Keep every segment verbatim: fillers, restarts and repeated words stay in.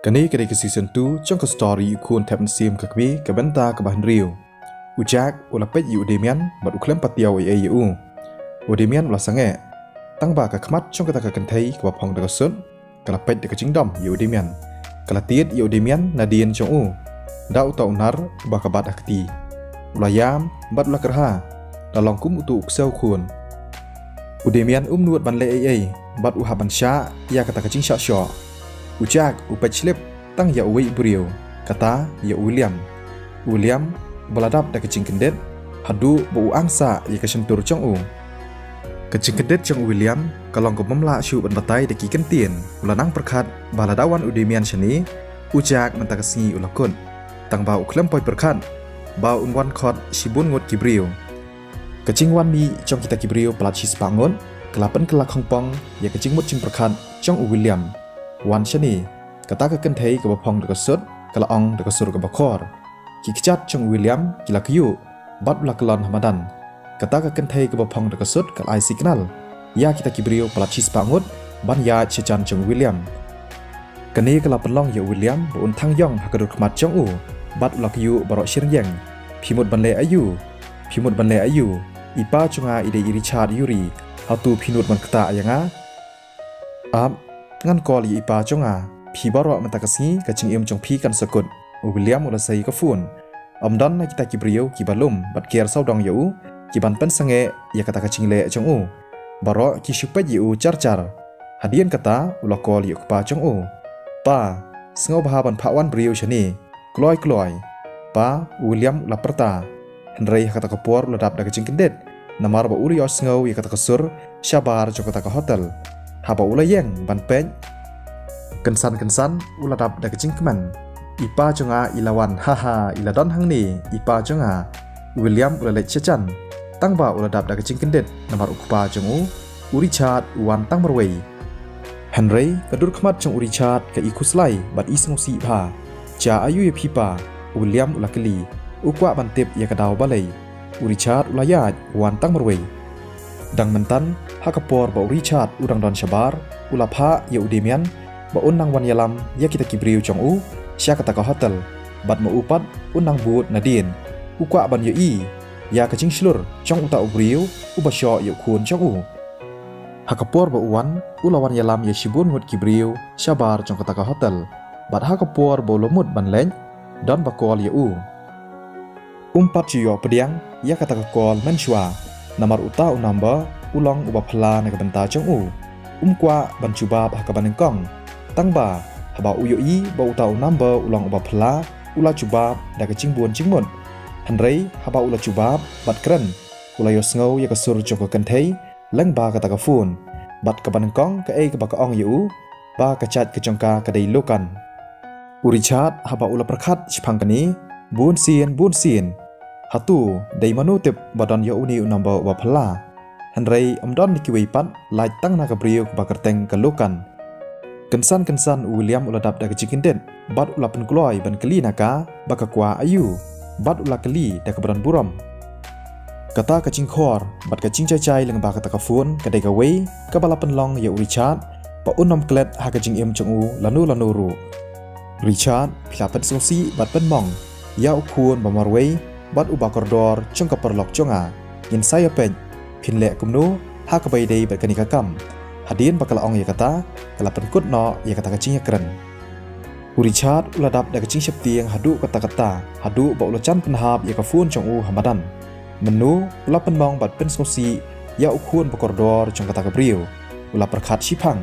Kane ka dei ka season two jong ka story U Khun Thep Mynsiem ka kmie ka bynta kaba hynriew. U Jack u la peit ïa u Damian bad u khlem patiaw ei ei ïa u. U Damian u la sangeh. Tang ba ka khmat jong kata ka kynthei kaba phong da ka sut ka la peit da ka jingdom ïa u Damian. Ka la tied ïa u Damian nadien jong u da uta u nar uba ka bat ha kti. U la ïam bad u la kyrha. La long kum utu u ksew khun. U Damian um nud ban leh ei ei bad u hap ban shah ïa kata ka jingshah shoh. U Jack u peit slip tang ïa uwei u briew, kata ïa u William. U William uba la dap da ka jingkyndit haduh ba u angsah ïa ka shyntur jong u. Ka jingkyndit jong u William ka long ka bym lah shuh ban batai da ki kyntien. U la nang pyrkhat ba lada wan u Damian shane, u Jack mynta ka sngi u la kut. Tang ba u khlem poi pyrkhat ba un wan khot shibun ngut ki briew. Ka jingwan mih jong kita ki briew palat shispah ngut ka la pynkylla khongpong ïa ka jingmut jingpyrkhat jong u William. Wan shane, kata ka kynthei kaba phong da ka sut ka la ong da ka sur kaba khor. Ki kjat jong u William ki la kyiuh bad u la kyllon ha madan. Kata ka kynthei kaba phong da ka sut ka la ai signal ïa kita ki briew palat shispah ngut ban ïaid sha jan jong u William. Kane ka la pynlong ïa u William ba un thang ïong ha ka dur khmat jong u bad u la kyiuh baroh shi rynïeng. Phi mut ban leh aïu? Phi mut ban leh aïu? I pa jong nga i dei i Richard Yuri. Hato phi nud ban ktah ïa nga? Ap, ngan call ïa i pa jong nga. Phi baroh mynta ka sngi ka jingim jong phi kan sa kut. U William u la sei ka phone. Ym don na kita ki briew kiba lum bad ker sawdong ïa u ki ban pynsangeh ïa kata ka jingleh jong u. Baroh ki shu peit ïa u jar jar. Hadien kata u la call ïa u kpa jong u. Pa, sngewbha ban phah wan briew shane. Kloi kloi. Pa, u William u la pyrta. Hynrei ha kata ka por u la dap da ka jingkyndit namar ba u la ïohsngew ïa kata ka sur shabar jong kata ka hotel. Haba u la ïeng ban peit, kynsan kynsan u la dap da ka jingkmen. I pa jong nga i la wan, ha ha, i la don hangne i pa jong nga. U William u la leit sha jan. Tang ba u la dap da ka jingkyndit namar u kpa jong u, u Richard u wan tang marwei. Hynrei ka dur khmat jong u Richard ka i khuslai bad i sngewsih bha. Jia aïu ïa phi pa? U William u la kylli. U kwah ban tip ïa ka daw balei. U Richard u la ïaid u wan tang marwei. Dang mynta, ha ka por ba u Richard u dang don shabar, u la phah ïa u Damian ba un nang wan ïalam ïa kita ki briew jong u sha kata ka hotel. Bad ma u pat un nang bud nadien. U kwah ban ïohi ïa ka jingshlur jong uta u briew uba shoh ïa u khun jong u. Ha ka por ba u wan, u la wan ïalam ïa shibun ngut ki briew shabar jong kata ka hotel. Bad ha ka por ba u la mut ban leit, don ba call ïa u. Um pat ju ïoh pdiang ïa kata ka call mynshuwa. Namar uta u number u long uba phylla na ka bynta jong u. Um kwah ban jubab ha kaba nyngkong. Tang ba haba u ïohi ba uta u number u long uba phylla, u la jubab da ka jingbun jingmut. Hynrei haba u la jubab bad kren, u la ïohsngew ïa ka sur jong ka kynthei lyngba kata ka phone. Bad kaba nyngkong kaei kaba ka ong ïa u ba ka jait ka jong ka ka dei Lokan. U Richard haba u la pyrkhat shaphang kane, bun sien bun sien. Hato dei mano tip ba don ïa une u number uba phylla? Hynrei ym don na kiwei pat, lait tang na ka briew kaba kyrteng ka Lokan. Kynsan kynsan u William u la dap da ka jingkyndit bad u la pynkloi ban kylli na ka ba ka kwah aïu, bad u la kylli da kaba don burom. Kata ka jingkhor bad ka jingjai jai lyngba kata ka phone ka dei kawei kaba la pynlong ïa u Richard ba un ym klet ha ka jingim jong u lano lano ruh. Richard, phi la pynsngewsih bad pynmong ïa u khun ba marwei bad uba kordor jong ka paralok jong nga. Ngin sa ïa peit phin leh kumno ha kaba ïadei bad kane ka kam. Hadien ba ka la ong ïa kata, ka la pynkut noh ïa kata ka jingïakren. U Richard u la dap da ka jingsheptieng haduh katta katta, haduh ba u la jan pynhap ïa ka phone jong u ha madan. Mynno u la pynmong bad pynsngewsih ïa u khun ba kordor jong kata ka briew, u la pyrkhat shiphang.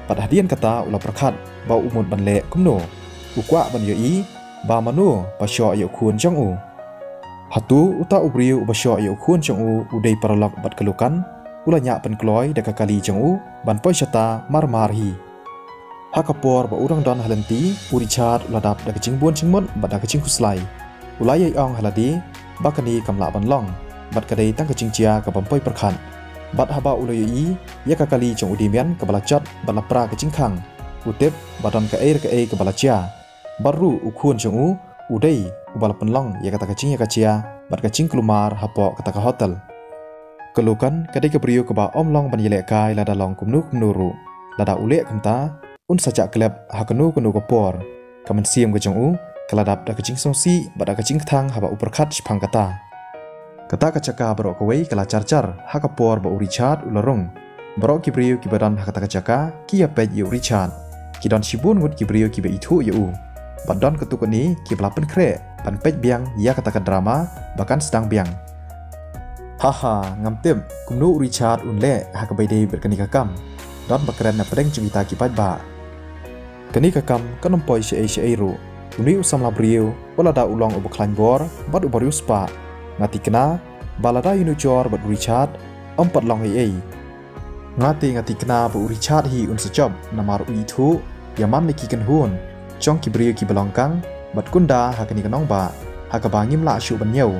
Bad hadien kata u la pyrkhat ba u mut ban leh kumno. U kwah ban ïohi ba mano ba shoh ïa u khun jong u. Hato uta u briew uba shoh ïa u khun jong u u dei paralok bad ka Lokan? U la ñiah pynkloi da ka kali jong u ban poi shata mar mar hi. Ha ka por ba u dang don ha lynti, u Richard u la dap da ka jingbun jingmut bad da ka jingkhuslai. U la ïai ong ha lade ba kane kam lah ban long bad ka dei tang ka jingjia ka bym poi pyrkhat. Bad haba u la ïohi ïa ka kali jong u Damian kaba la jot bad la pra ka jingkhang, u tip ba don kaei re kaei kaba la jia. Bad ruh u khun jong u u dei uba la pynlong ïa kata ka jingïakajia bad ka jingkulmar hapoh kata ka hotel. Ka Lokan ka dei ka briew kaba ym long ban ïalehkai lada long kumno kumno ruh. Lada u leh kumta, un sa jah klep ha kano kano ka por. Ka mynsiem ka jong u ka la dap da ka jingsngewsih bad da ka jingkthang haba u pyrkhat shaphang kata. Kata ka jaka baroh kawei ka la jar jar ha ka por ba u Richard u la rung. Baroh ki briew kiba don ha kata ka jaka ki ïa peit ïa u Richard. Ki don shibun ngut ki briew kiba ithuh ïa u. Bad don katto katne kiba la pynkhreh ban peit biang ïa kata ka drama ba kan sdang biang. Haha, ngam tip kumno u Richard un leh ha kaba ïadei bad kane ka kam. Don ba kren na pdeng jong kita ki paidbah. Kane ka kam kan ym poi shaei shaei ruh. Une u samla briew u la da u long uba khlaiñ bor bad uba riewspah. Nga thikna ba lada ïanujor bad u Richard ym pat long ei ei. Nga te nga thikna ba u Richard hi un sa jop namar u ithuh ïa man la ki kynhun jong ki briew kiba long kang bad kynda ha kane ka nongbah ha kaba ngim lah shuh ban ñiew.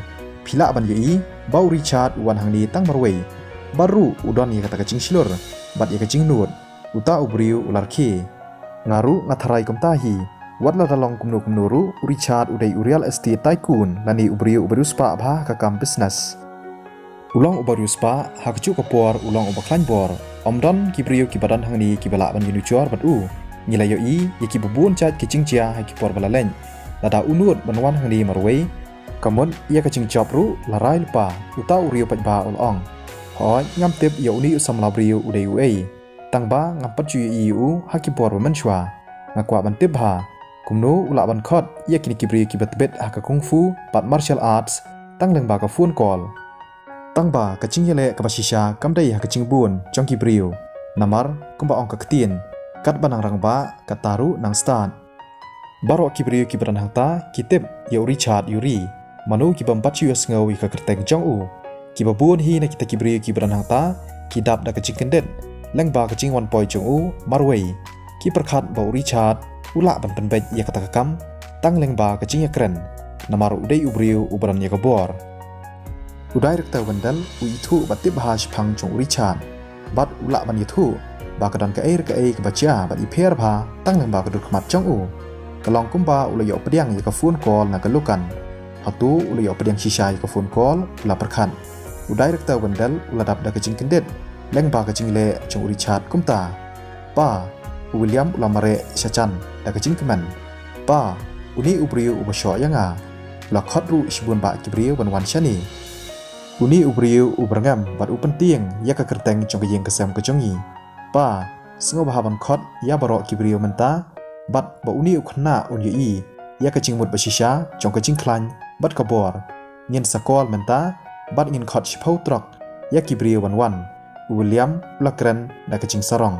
Phi lah ban ïohi ba u Richard u wan hangne tang marwei bad ruh u don ïa kata ka jingshlur bad ïa ka jingnud. Uta u briew u la rkhie. Nga ruh nga tharai kumta hi. Wat lada long kumno kumno ruh u Richard u dei u real estate tycoon lane u briew uba riewspah bha ha ka kam business. U long uba riewspah ha kajuh ka por u long uba khlaiñ bor. Ym don ki briew kiba don hangne kiba lah ban ïanujor bad u. Ngi la ïohi ïa kiba bun jait ki jingjia ha ki por ba la leit. Lada u nud ban wan hangne marwei, ka mut ïa ka jingjop ruh la rai lypa. Uta u riew paidbah u la ong. Hooid, ngam tip ïa une u samla briew u dei uei. Tang ba ngam pat ju ïohi ïa u ha ki por ba mynshuwa. Nga kwah ban tip bha kumno u lah ban khot ïa kine ki briew kiba tbit ha ka kung fu bad martial arts tang lyngba ka phone call. Tang ba ka jingïaleh kaba shisha kam dei ha ka jingbun jong ki briew. Namar kumba ong ka ktien, katba nang rangbah kata ruh nang stad. Baroh ki briew kiba don hangta ki tip ïa u Richard ïa u ri. Mano kiba ym pat shu ïohsngew ïa ka kyrteng jong u? Kiba bun hi na kita ki briew kiba don hangta ki dap da ka jingkyndit lyngba ka jingwan poi jong u marwei. Ki pyrkhat ba u Richard u lah ban pynbeit ïa kata ka kam tang lyngba ka jingïakren, namar u dei u briew uba don ïa ka bor. U Director Wendell u ithuh bad tip bha shaphang jong u Richard. Bad u lah ban ïathuh ba ka don kaei re kaei kaba jia bad i pher bha tang lyngba ka dur khmat jong u. Ka long kumba u la ïoh pdiang ïa ka phone call na ka Lukan. Hato u la ïoh pdiang shisha ïa ka phone call? U la pyrkhat. U Director Wendell u la dap da ka jingkyndit lyngba ka jingleh jong u Richard kumta. Pa, u William u la mareh sha jan da ka jingkmen. Pa, une u briew uba shoh ïa nga. U la khot ruh shibun bah ki briew ban wan shane. Une u briew u byrngem bad u pyntieng ïa ka kyrteng jong ka ïing ka sem ka jong ngi. Pa, sngewbha ban khot ïa baroh ki briew mynta bad ba une u khynnah un ïohi ïa ka jingmut ba shisha jong ka jingkhlaiñ bad ka bor. Ngin sa call mynta bad ngin khot shiphew trok ïa ki briew ban wan. U William u la kren da ka jingsarong.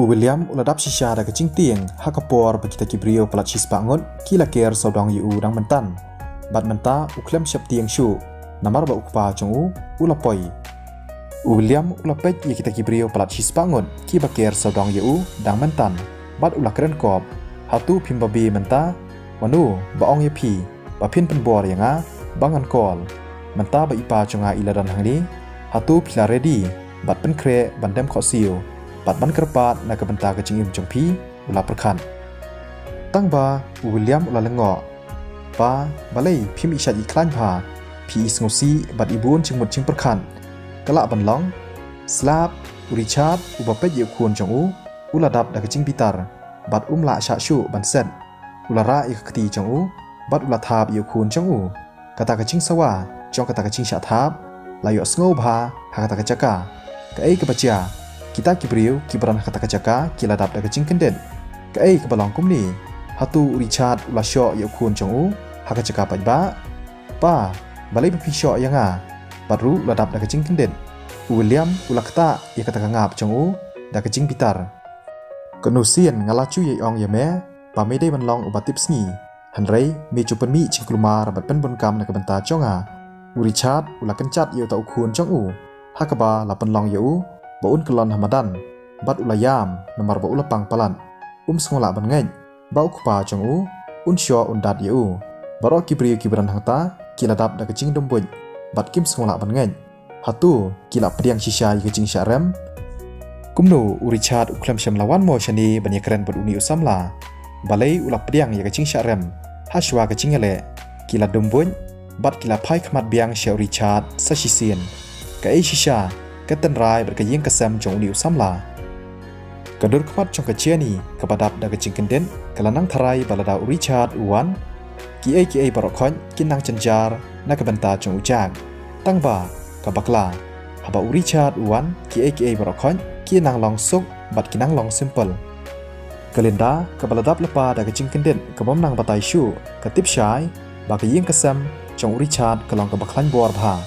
U William u la dap shisha da ka jingtieng ha ka por ba kita ki briew palat shispah ngut ki la ker sawdong ïa u dang myntan. Bad mynta u khlem sheptieng shuh namar ba u kpa jong u u la poi. U William u la peit ïa kita ki briew palat shispah ngut kiba ker sawdong ïa u dang myntan bad u la kren kop. Hato phim babe mynta? Mano ba ong ïa phi ba phin pynbor ïa nga ba ngan call? Mynta ba i pa jong nga i la don hangne, hato phi la ready bad pynkhreh ban dem khohsiew bad ban kyrpad na ka bynta ka jingim jong phi? U la pyrkhat. Tang ba u William u la lyngngoh. Pa, balei phim i shait i khlaiñ bha? Phi i sngewsih bad i bun jingmut jingpyrkhat. Ka lah ban long. Slap, u Richard uba peit ïa u khun jong u u la dap da ka jingbitar bad um lah shah shuh ban set. U la rah ïa ka kti jong u bad u la thap ïa u khun jong u. Kata ka jingsawa jong kata ka jingshah thap la ïohsngew bha ha kata ka jaka. Kaei kaba jia? Kita ki briew kiba don ha kata ka jaka ki la dap da ka jingkyndit. Kaei kaba long kumne? Hato u Richard u la shoh ïa u khun jong u ha ka jaka paidbah? Pa, balei ba phi shoh ïa nga? Bad ruh la dap da ka jingkyndit. U William u la ktah ïa kata ka ngap jong u da ka jingbitar. Kano sien nga la ju ïai ong ïa me ba me dei ban long uba tipsngi. Hynrei me ju pynmih jingkulmar bad pynbun kam na ka bynta jong nga. U Richard u la kynjat ïa uta u khun jong u ha kaba la pynlong ïa u ba un kyllon ha madan bad u la ïam namar ba u la pang palat. Um sngewlah ban ngeit ba u kpa jong u un shoh un dat ïa u. Baroh ki briew kiba don hangta ki la dap da ka jingdum buit bad kim sngewlah ban ngeit. Hato ki la pdiang shisha ïa ka jingshah rem? Kumno u Richard u khlem shym la wan mo shane ban ïakren bad une u samla? Balei u la pdiang ïa ka jingshah rem ha shuwa ka jingïaleh? Ki la dum buit bad ki la phai khmat biang sha u Richard sa shisien. Kaei shisha ka tynrai bad ka ïing ka sem jong une u samla? Ka dur khmat jong ka Jenny kaba dap da ka jingkyndit ka la nang tharai ba lada u Richard u wan, kiei kiei baroh khoit kin nang jynjar na ka bynta jong u Jack. Tang ba ka bakla, haba u Richard u wan, kiei kiei baroh khoit ki nang long suk bad ki nang long simple. Ka Linda kaba la dap lypa da ka jingkyndit ka bym nang batai shuh, ka tip shai ba ka ïing ka sem jong u Richard ka long kaba khlaiñ bor bha,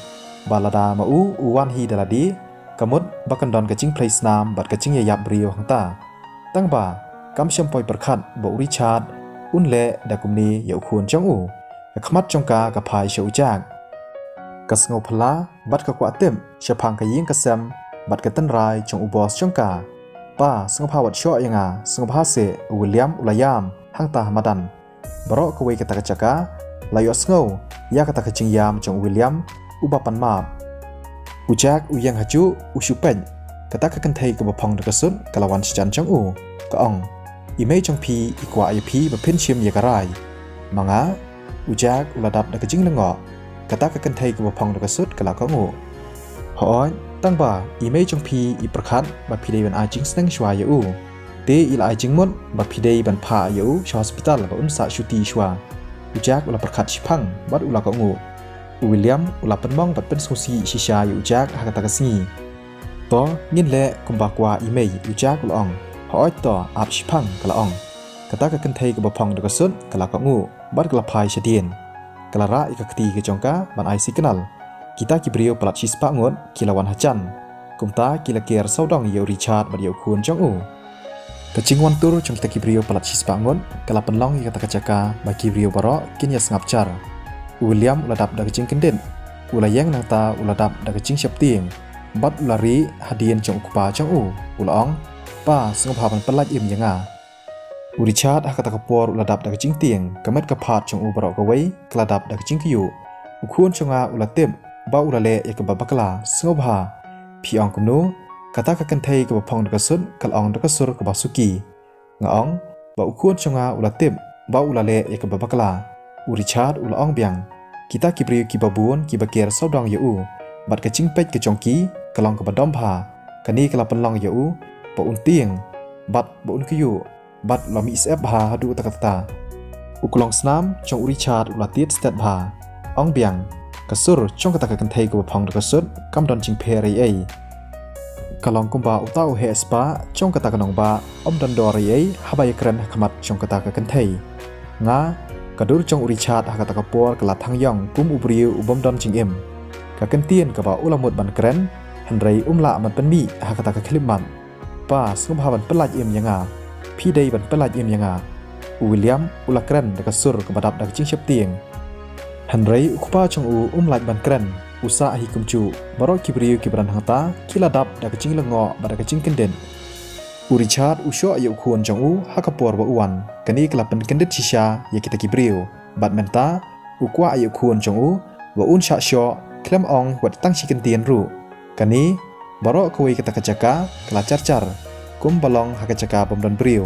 ba lada ma u u wan hi da lade, ka mut ba kan don ka jingphlei snam bad ka jingïaïap briew hangta. Tang ba kam shym poi pyrkhat ba u Richard un leh da kumne ïa u khun jong u. Ka khmat jong ka ka phai sha u Jack. Ka sngew phylla bad ka kwah tip shaphang ka ïing ka sem bad ka tynrai jong u boss jong ka. Pa, sngewbha wat shoh ïa nga, sngewbha seh, u William u la ïam hangta ha madan. Baroh kawei kata ka jaka la ïohsngew ïa kata ka jingïam jong u William uba pan map. U Jack u ïeng hajuh, u shu peit. Kata ka kynthei kaba phong da ka sut ka la wan shajan jong u, ka ong, "I mei jong phi i kwah ïa phi ba phin shim ïa ka rai." "Ma nga?" U Jack u la dap da ka jinglyngngoh. Kata ka kynthei kaba phong da ka sut ka la kohnguh. "Hooid, tang ba i mei jong phi i pyrkhat ba phi dei ban ai jingsneng shuwa ïa u. Te i la ai jingmut ba phi dei ban phah ïa u sha hospital ba un sah shuti shuwa." U Jack u la pyrkhat shiphang bad u la kohnguh. U William u la pynmong bad pynsngewsih shisha ïa u Jack ha kata ka sngi. "To ngin leh kumba kwah i mei," u Jack u la ong. "Hooid to, ap shiphang," ka la ong. Kata ka kynthei kaba phong da ka sut ka la kohnguh bad ka la phai shadien. Ka la rah ïa ka kti ka jong ka ban ai signal. Kita ki briew palat shispah ngut ki la wan hajan. Kumta ki la ker sawdong ïa u Richard bad ïa u khun jong u. Ka jingwan tur jong kita ki briew palat shispah ngut ka la pynlong ïa kata ka jaka ba ki briew baroh kin ïasngap jar. U William u la dap da ka jingkyndit. U la ïeng nangta u la dap da ka jingsheptieng bad u la rieh hadien jong u kpa jong u. U la ong, "Pa, sngewbha ban pyllait im ïa nga." U Richard ha kata ka por u la dap da ka jingtieng, ka met ka phad jong u baroh kawei ka la dap da ka jingkyiuh. "U khun jong nga u la tip ba u la leh ïa kaba bakla, sngewbha." "Phi ong kumno?" "Kata ka kynthei kaba phong da ka sut ka la ong da ka sur kaba suki." "Nga ong ba u khun jong nga u la tip ba u la leh ïa kaba bakla," u Richard u la ong biang. "Kita ki briew kiba bun kiba ker sawdong ïa u, bad ka jingpeit ka jong ki ka long kaba dom bha. Kane ka la pynlong ïa u ba un tieng bad ba un kyiuh, bad la mih syep bha haduh katta katta." U klong snam jong u Richard u la tied stet bha. Ong biang, "Ka sur jong kata ka kynthei kaba phong da ka sut kam don jingpher ei ei. Ka long kumba uta u heh spah jong kata ka nongbah ym don dor ei ei haba ïakren ha khmat jong kata ka kynthei. Nga, ka dur jong u Richard ha kata ka por ka la thang ïong kum u briew u bym don jingim. Ka kyntien kaba u la mut ban kren, hynrei um lah ban pynmih ha kata ka khyllipmat. Pa, sngewbha ban pyllait im ïa nga. Phi dei ban pyllait im ïa nga." U William u la kren da ka sur kaba dap da ka jingsheptieng. Hynrei u kpa jong u um lait ban kren. U sah hi kumjuh. Baroh ki briew kiba don hangta ki la dap da ka jinglyngngoh bad da ka jingkyndit. U Richard u shoh ïa u khun jong u ha ka por ba u wan. Kane ka la pynkyndit shisha ïa kita ki briew. Bad mynta u kwah ïa u khun jong u ba un shah shoh khlem ong wat tang shi kyntien ruh. Kane baroh kawei kata ka jaka ka la jar jar, kumba long ha ka jaka bym don briew.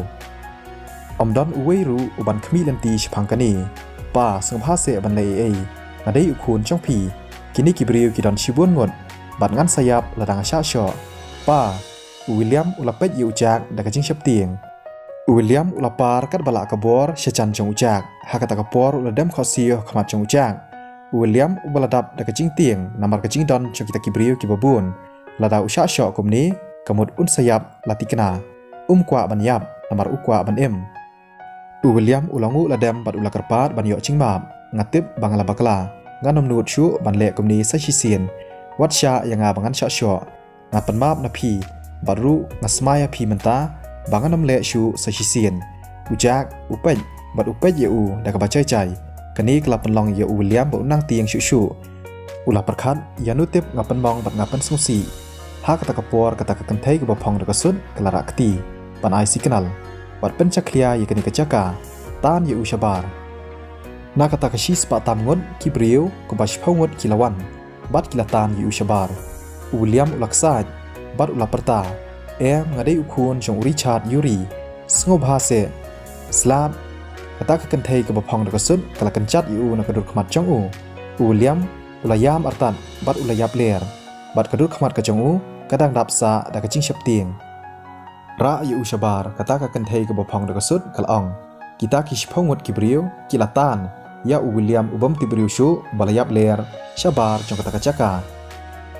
Ym don uwei ruh uban khmih lynti shaphang kane. Pa, sngewbha seh ban leh ei ei. Nga dei u khun jong phi. Kine ki briew ki don shibun ngut bad ngan sa ïap lada nga shah shoh. Pa, u William u la peit ïa u Jack da ka jingsheptieng. U William u la par katba lah ka bor shajan jong u Jack. Ha kata ka por u la dem khohsiew ha khmat jong u Jack. U William uba la dap da ka jingtieng namar ka jingdon jong kita ki briew kiba bun. Lada u shah shoh kumne, ka mut un sa ïap la thikna. Um kwah ban ïap namar u kwah ban im. U William u la nguh la dem bad u la kyrpad ban ïoh jingmap. Nga tip ba nga la bakla. Ngan ym nud shuh ban leh kumne sa shisien. Wat shah ïa nga ba ngan shah shoh. Nga pan map na phi, bad ruh nga smai ïa phi mynta ba ngan ym leh shuh sa shisien. U Jack u peit bad u peit ïa u da kaba jai jai. Kane ka la pynlong ïa u William ba u nang tieng shuh shuh. U la pyrkhat, ïa nu tip nga pynmong bad nga pynsngewsih. Ha kata ka por kata ka kynthei kaba phong da ka sut ka la rah kti ban ai signal bad pynjakhlia ïa kane ka jaka. Tan ïa u shabar. Na kata ka shispah tam ngut ki briew, kumba shiphew ngut ki la wan bad ki la tan ïa u shabar. U William u la ksaid bad u la pyrta, "Em, nga dei u khun jong u Richard Yuri. Sngewbha seh." Slap, kata ka kynthei kaba phong da ka sut ka la kynjat ïa u na ka dur khmat jong u. U William u la ïam artat bad u la ïap ler, bad ka dur khmat ka jong u ka dang dap sah da ka jingsheptieng. Rah ïa u shabar, kata ka kynthei kaba phong da ka sut ka la ong. Kita ki shiphew ngut ki briew ki la tan ïa u William u bym tip briew shuh ba la ïap ler shabar jong kata ka jaka.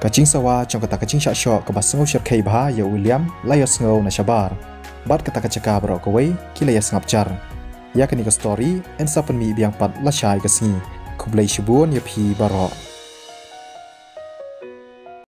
Ka jingsawa jong kata ka jingshah shoh kaba sngew shyrkhei bha ïa u William la ïohsngew na shabar, bad kata ka jaka baroh kawei ki la ïa sngap jar. Ïa kane ka story yn sa pynmih biang pat lashai ka sngi. Khublei shibun ïa phi baroh.